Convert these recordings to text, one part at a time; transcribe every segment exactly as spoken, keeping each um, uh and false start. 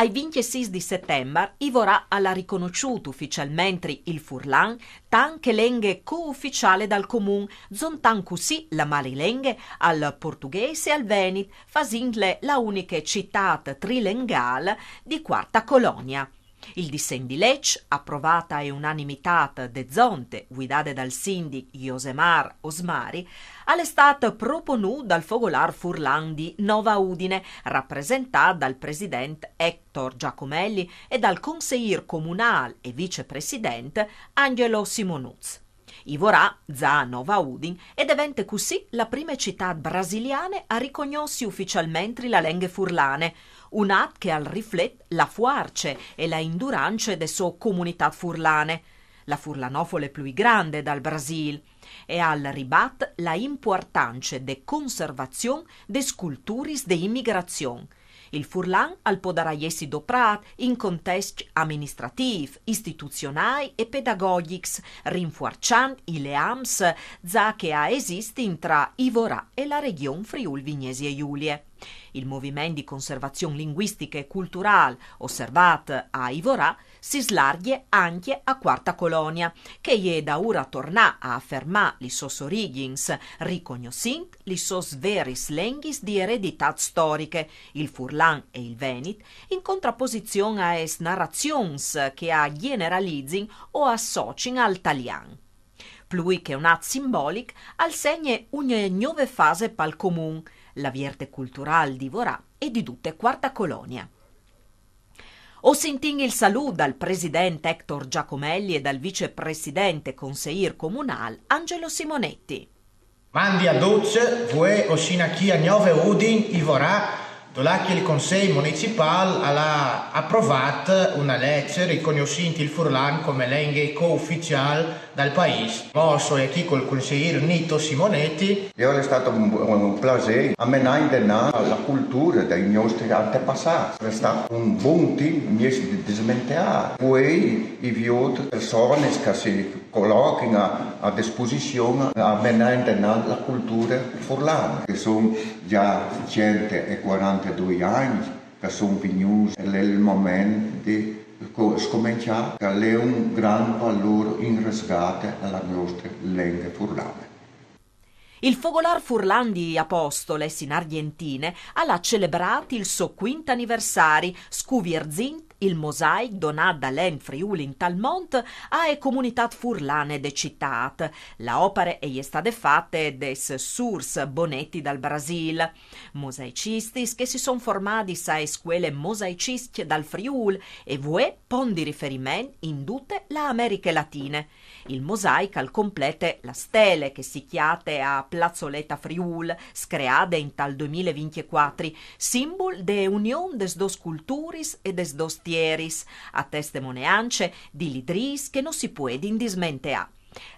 Ai vincjesîs di setembar, Ivorà al à riconosciût uficialmentri il furlan tant che lenghe coufficiale dal comun, zontant cussì la marilenghe al portughês e al venit, fasintli la uniche citât trilengâl di Cuarta Colonia. Il disen di leç, aprovât a unanimitât de zonte, vuidade dal sindic Josemar Osmari, al è stât proponût dal Fogolâr Furlan di Nova Udine, rapresentât dal president Hector Giacomelli e dal conseîr comunâl e vicepresident Angelo Simonuz. Ivorà, za a Nova Udin, e devente cussì la prime citât brasiliane a ricognossi uficialmentri la lenghe furlane, un at che al riflet la fuarce e la indurance de sô comunitât furlane, la furlanofole plui grande dal Brasîl, e al ribat la impuartance de conservazion des culturis de imigrazion. Il furlan al podarà jessi doprât in contescj aministratîf, istituzionâi e pedagogjics, rinfuarçant i leams za che a esistin tra Ivorà e la regjon Friûl Vignesie Julie. Il moviment di conservazion linguistiche e culturâl osservât a Ivorà si slargje ancje a Cuarta Colonia, che e je daûr a tornâ a afermâ lis sôs origjins, ricognossint lis sôs veris lenghis di ereditât storiche, il furlan e il venit, in contraposizion aes narazions che a gjeneralizin o associn al talian. Plui che un at simbolic, al segne une gnove fase pal comun, la vierte culturâl di Ivorà e di dute Cuarta Colonia. O sintìn il salût dal president Hector Giacomelli e dal vicepresident e conseîr comunâl Angelo Simonetti. Mandi a ducj, vuê o sin achì a Gnove Udin, Ivorà, dulà che il Consei Municipâl al à aprovât une leç ricognossint il furlan come lenghe coufficiâl dal paîs. Mo o soi achì cul conseîr Nito Simonetti. E al è stât un, un plasê a menâ indenant la culture dai nestris antepassâts. Al è stât un bon timp miés dismenteât. Vuê o viôt personis che si colochin a, a disposizion a menâ indenant la culture furlane, che a son za cent e cuarantedoi agns che a son vignûts, al è il moment di co-, scomençâ, che al è un grant valôr in resgat a la nestre lenghe furlane. Il Fogolâr Furlan di Apostoles in Argjentine al à celebrât il so cuint aniversari, scuvierzint il mosaic donât dal Ent Friûl intal Mont ae comunitât furlane de citât. La opare e je stade fate des sûrs Bonetti dal Brasîl. Mosaicistis che si son formadis ae scuele mosaiciscje dal Friûl e vuê pont di riferiment in dute la Americhe Latine. Il mosaic al complete la stele che si cjate a Plazzoleta Friûl, screade intal doi mil e vincjecuatri, simbul de union des dôs culturis e des dôs tieris, a testemoneance di lidrîs che no si puedin dismenteâ.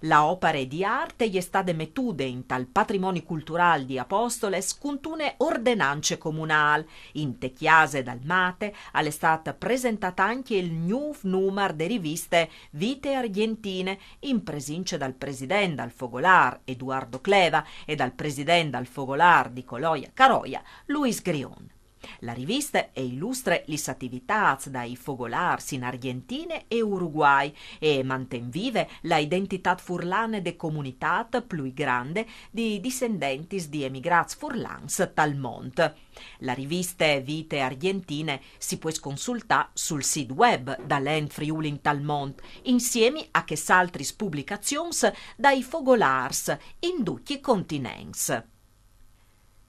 La opare di art e je stade metude intal patrimoni culturâl di Apostoles cuntune ordenance comunâl. Inte cjase dal Mate al è stât presentât ancje il gnûf numar de riviste Vite Argjentine, in presince dal president dal Fogolâr Eduardo Cleva e dal president dal Fogolâr di Coloia Caroia, Luis Grion. La riviste e ilustre lis ativitâts dai fogolârs in Argjentine e Uruguay e e manten vive la identitât furlane de comunitât plui grande di dissendentis di emigrâts furlans tal mont. La riviste Vite Argjentine si pues consultâ sul sît web dal Ent Friûl intal Mont, insiemi a chês altris publicazions dai fogolârs in ducj i continents.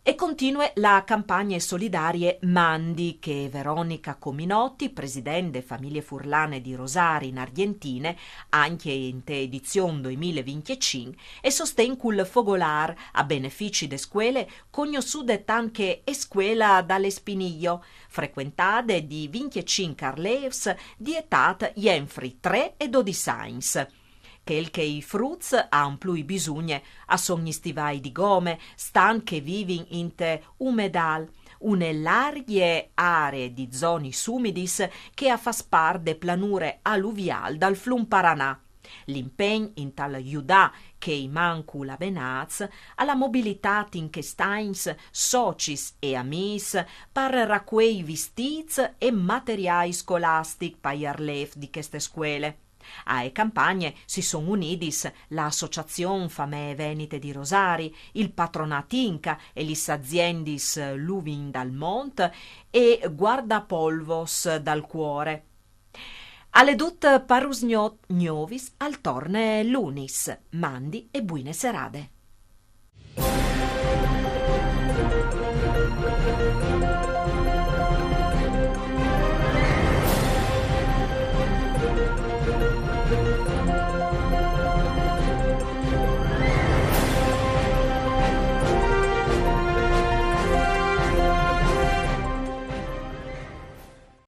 E continue la campagne solidarie Mandi che Veronica Cominotti, president de Famiglie Furlane di Rosari in Argjentine, ancje inte edizion doi mil e vincjecinc, e sosten cul Fogolâr a benefici de scuele cognossude tant che e scuela dal Espinillo, frecuentade di vincjecinc arlêfs di etât jenfri trê e dodis agns. Chel che i fruts a àn plui bisugne a son i stivâi di gome, stant che a vivin inte umedâl, une largje aree di zonis umidis che a fâs part de planure aluviâl dal flum Paranà. L'impegn intal judà chei mancu labenâts a la mobilitât in chescj agns, socis e amîs par racuei vistîts e materiâi scolastic pai arlêfs di cheste scuele. Ae campagne si son unidis la Associazion Famee Venite di Rosari, il Patronât Inca e lis aziendis Luvin dal Mont e Guardapolvos dal Cuore. Al è dut par usgnot, gnovis al torne lunis. Mandi e buine serade.